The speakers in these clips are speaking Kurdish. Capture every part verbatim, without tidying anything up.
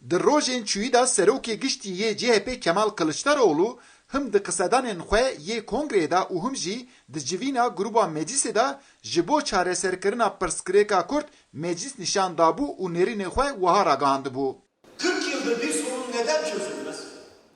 Di rojên çûyî de Serokê Giştî yê C H P Kemal Kiliçdaroglu him di qisedanên xwe yê kongreyê de û him jî di civîna grûba meclîsê de ji bo çareserkirina pirsgirêka Kurd meclîs nîşan dabû û nêrînê xwe wiha ragihandibû. Kırk yıldır bir sorun neden çözülmez?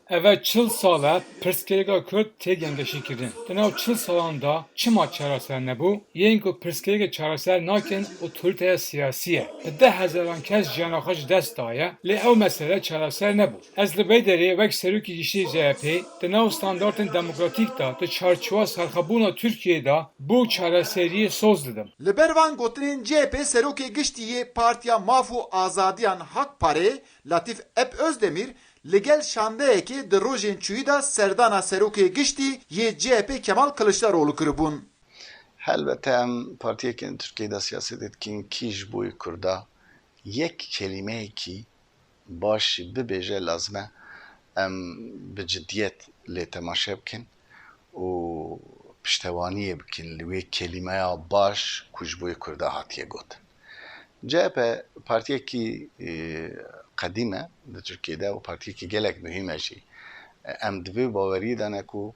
Eve çil sal e pirsgirêka Kurd tê gengeşîkirin. Di nav çil salan de çima çareser nebû? Yên ku pirsgirêkê çareser nakin otorîteya siyasî ye. Bi deh hezaran kes jiyana xwe ji dest daye, lê ew mesele çareser nebû. Ez li vê derê wek Serokê Giştî C H P di nav standartên demokratîk de, di çarçowa serxwebûna Tirkiyeyê de bo çareseriyê soz didim. Li ber van gotinên C H P Serokê Giştî yê Partiya Maf û Azadiyan Hak Parê Latîf Ep Özdemir li gel şandeyekê di rojên çûyî de serdana Serokê Giştî yê C H P Kemal Kiliçdaroglu kiribûn. Helbete em partiyekên Tirkiyeyê de siyasetê dikin, kî ji bo yê Kurda yek kelîmeyekî baş jî bibêje, lazim e em bi cidiyet lê temaşe bikin û piştewaniyê bikin li wê kelîmeya baş ku ji bo yê Kurda hatiye gotin. C H P partiyekî, e, qedîm e di Tirkiyê de û partiyekî gelek muhîm e jî. Em di vê baweriyê de ne ku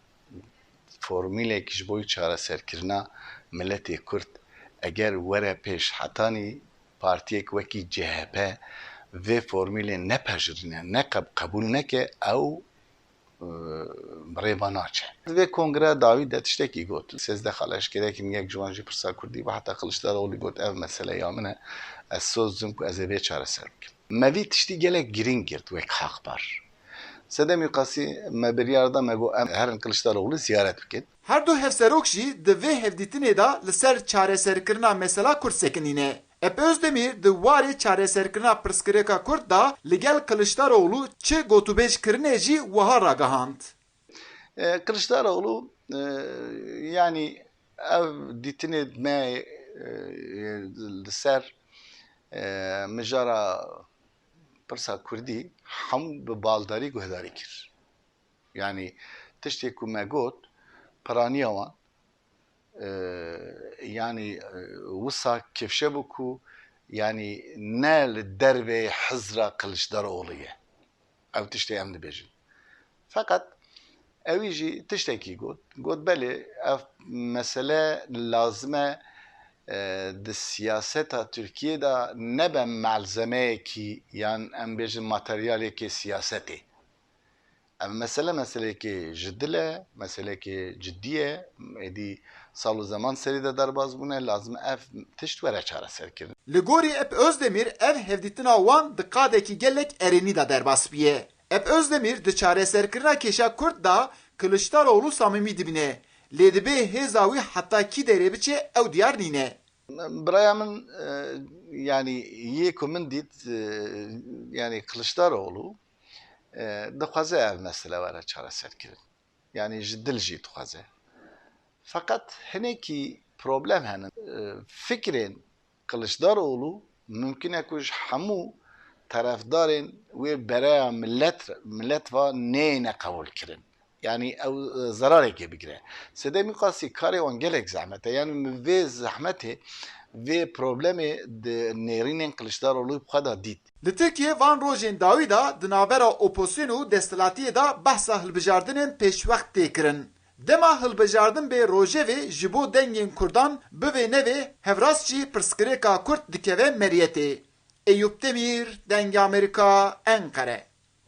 formûlek ji bo çareserkirina miletê Kurd eger were pêş, hetanî partiyek wekî C H P vê formûlê nepejirîne, ne qeb-, qebûl neke, ew, e, rê ve naçe. Di vê kongreya dawî de tiştekî got. Sêzdeh xala eşkere kirin, yek ji wan jî pirsa Kurdî bû, heta Kiliçdaroglu got, ev mesele ya min e, ez soz didim ku ez ê vê çareser bikim. Me vî tiştî gelek girîng girt wek Hak Par. Sedemî qasî me biryar da, me got, em herin Kiliçdaroglu ziyaret bikin. Her du hevserok jî di vê hevdîtinê de li ser çareserkirina mesela Kurd sekinîne. Ep Özdemir di warê çareserkirina pirsgirêka Kurd de li gel Kiliçdaroglu çi gotûbêj kirine jî wiha ragihand. E, Kiliçdaroglu, e, yanî ev dîtinê me, e, li ser, e, mijara pirsa Kurdî hemû bi baldarî guhdarî kir. Yanî tiştê ku me got, piraniya wan, e, yanî, e, wisa kifşe bû ku, yanî ne li derveyê hizra Kiliçdaroglu ye. Ew tiştê em dibêjin. Feqet ewî jî tiştekî got. Got, belê, ev mesele lazim e, e, di siyaseta Tirkiyê de nebe malzemeyekî yan em bêjin materyalekê siyasetê. Ev mesele meseleyekê ji dil e, meseleyekê cidî ye. Êdî sal û zeman serî de derbas bûne, lazim ev tişt were çareserkirin. Li gorî Ep Özdemir ev hevdîtina wan di qadekî gelek erênî de derbas bûye. Ep Özdemir di çareserkirina kêşa Kurd de Kiliçdaroglu samîmî dibîne. Lê dibê hêza wî heta kî derê biçe ew diyar nîne. Biraya min, e, yanî yê ku min dît, e, yanî Kiliçdaroglu, e, dixwaze ev mesele were çareserkirin. Yanî ji dil jî dixwaze. Feqet hinekî problem hene. E, fikrên Kiliçdaroglu mimkun e ku ji hemû terefdarên wê bereya millet, millet va neyêne qebûlkirin. Yanî ew, e, zerarekê bigire. Sedemî qasî karê wan gelek zehmet e. Yanî min vê zehmetê, vê problemê di nêrînên Kiliçdaroglu bi xwe de dît. Li Tirkiyê van rojên dawî de di navbera opozîsyon û desthilatiyê de behsa hilbijardinên pêşwext tê kirin. Dema hilbijardin bê rojevê ji bo dengên Kurdan bivê nevê, hevrast jî pirsgirêka Kurd dikeve meriyetê. Eyûp Demîr, Dengê Amerîka, Enqere.